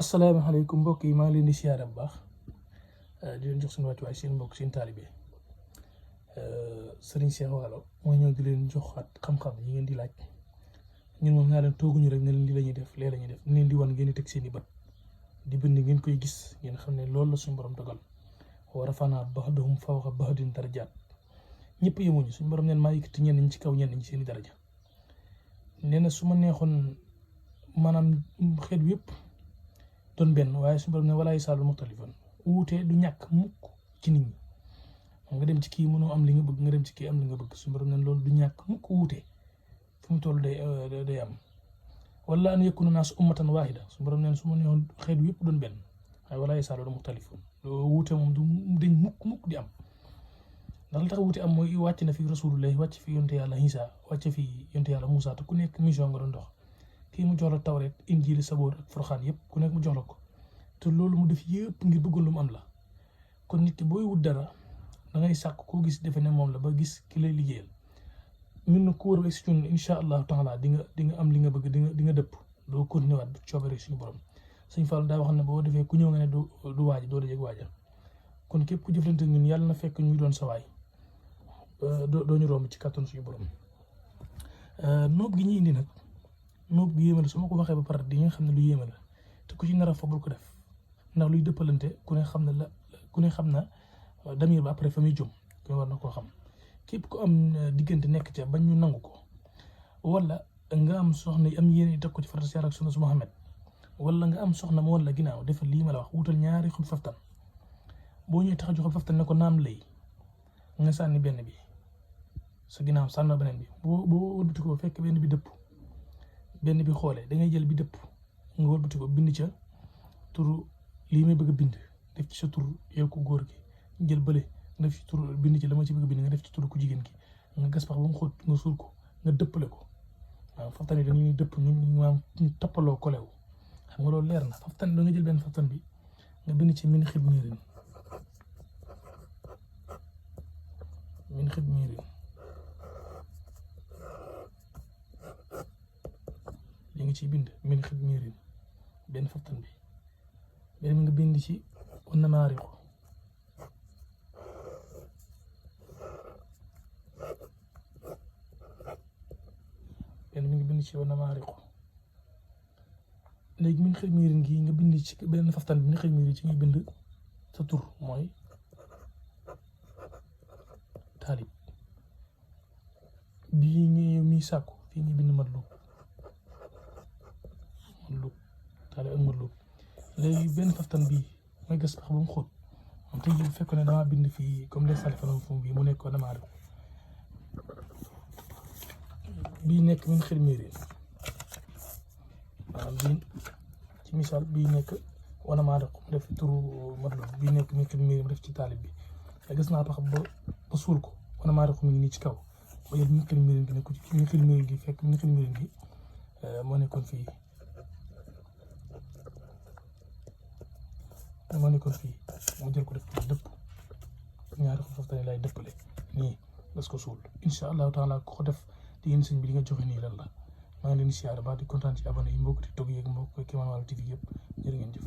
asalaamaaleykum mbokk yi maa ngi leen di siyaare bu baax di leen jox suñu wàccuwaay seen mbokk seen taalibe Serigne Cheikh Waalo mooy ñëw di leen joxaat xam-xam yi ngeen di laaj ñun moom naa leen tooguñu rek ne leen li la ñuy def lee la ñuy def ni leen di wan ngeen di teg seen i bët di bind ngeen koy gis ngeen xam ne loolu la suñu borom dogal wa rafanaa ba'dahum fawqa ba'din darajaat ñëpp yemuñu suñu borom neen maa yëkkati ñenn ñi ci kaw ñenn ñi seen i daraja nee na su ma neexoon maanaam xeet wi yëpp doon benn waaye suñu borom ne wala yasaalu muxtalifan wuute du ñàkk mukk ci nit ñi nga dem ci kii mënoo am li nga bëgg nga dem ci kii am li nga bëgg suñu borom ne loolu du ñàkk mukk wuute fu mu toll day am wala an yakuna naas ummatan waahida suñu borom ne su ma neexoon xeet wi yëpp doon benn waaye wala yasaalu muxtalifan wuute moom du dañ mukk di am ndax li tax wuute am mooy wàcc na fi rasulullah wàcc fi yonte yàlla Isa wàcc fi yonte yàlla Moussa te ku nekk mission nga doon dox kii mu jox la tawreet injiil saboor ak furxaan yëpp ku nekk mu jox la ko te loolu mu def yëpp ngir bëggoon lu mu am la kon nit ki booy wut dara da ngay sàkk koo gis defe ne moom la ba gis ki lay liggéeyal ñun na ku war a si ñun incha allahu taala di nga am li nga bëgg di nga dëpp doo continué waat bu coobare suñu borom sëñ Fall daa wax ne boo defee ku ñëw nga ne du waaj doo dajeeg waaja kon képp ku jëflante ñun yàlla na fekk ñuy doon sawaay doo ñu romb ci kàttan suñu borom noob gi ñu indi nag noob gi yéeme la su ma ko waxee ba pare di nga xam ne lu yéeme la te ku ci nar a fa bul ko def ndax luy dëppalante ku ne xam na damir ba après fa muy jëm ku ne war na koo xam képp ku am diggante nekk ca bañ ñu nangu ko wala nga am soxna am yéene teg ko ci farata Yàlla ak sunna su Muhammad wala nga am soxna mu wala ginnaaw defal lii ma la wax wutal ñaari xob faftan boo ñëwee tax a jox faftan ne ko naam lay nga sànni benn bi sa ginnaaw sànni beneen bi boo wëlbati ko fekk benn bi dëpp benn bi xoolee da ngay jël bi dëpp nga wëlbati ko bind ca turu lii may bëgg a bind def ci sa tur yow ko góor gi jël bële nga def ci tur bind ci la ma ci bëgg a bind nga def ci tur ku jigéen gi nga gas pax ba mu xóot nga suul ko nga dëppale ko waaw faftan yi dañuy dëpp ñu toppaloo kolew xam nga loolu leer na faftan da nga jël benn faftan bi nga bind ci min xidmiirin li nga ciy bind min xidmiirin benn faftan bi benn mi nga bind ci wan namaariqu léegi min xidmiirin gi nga bind ci benn faftan bi min xidmiirin ci ngay bind sa tur mooy taalib bii nga mi sàkku fii nga bind matlub taalib ak matlub léegi benn faftan bii mooy gas pax ba mu xóot moom tey jii bu fekkoon ne damaa bind fii comme les salifanoom fu bii mu nekk ko damaa bii nekk min xidmiirin waaw bii ci misaal bii nekk wana maa def mu def turu matlub bii nekk min xidmiirin mu def ci taalib bi te gis naa pax ba suul ko wana maa def mu ngi nii ci kaw ba jël min xidmiirin gi nekk ci min xidmiirin gi fekk min xidmiirin gi moo nekkoon fii mu jël ko def ko dëpp ñaari ko faftan lay dëppale nii das ko suul incha allahu taala ko def di ngeen sëñ bi li nga joxe nii lan la maa ngi leen di siyaare baax di kontaan ci abonné yi mbokk TikTok yeeg mbokk Kéemaan Walo TV yëpp jërë ngeen jëf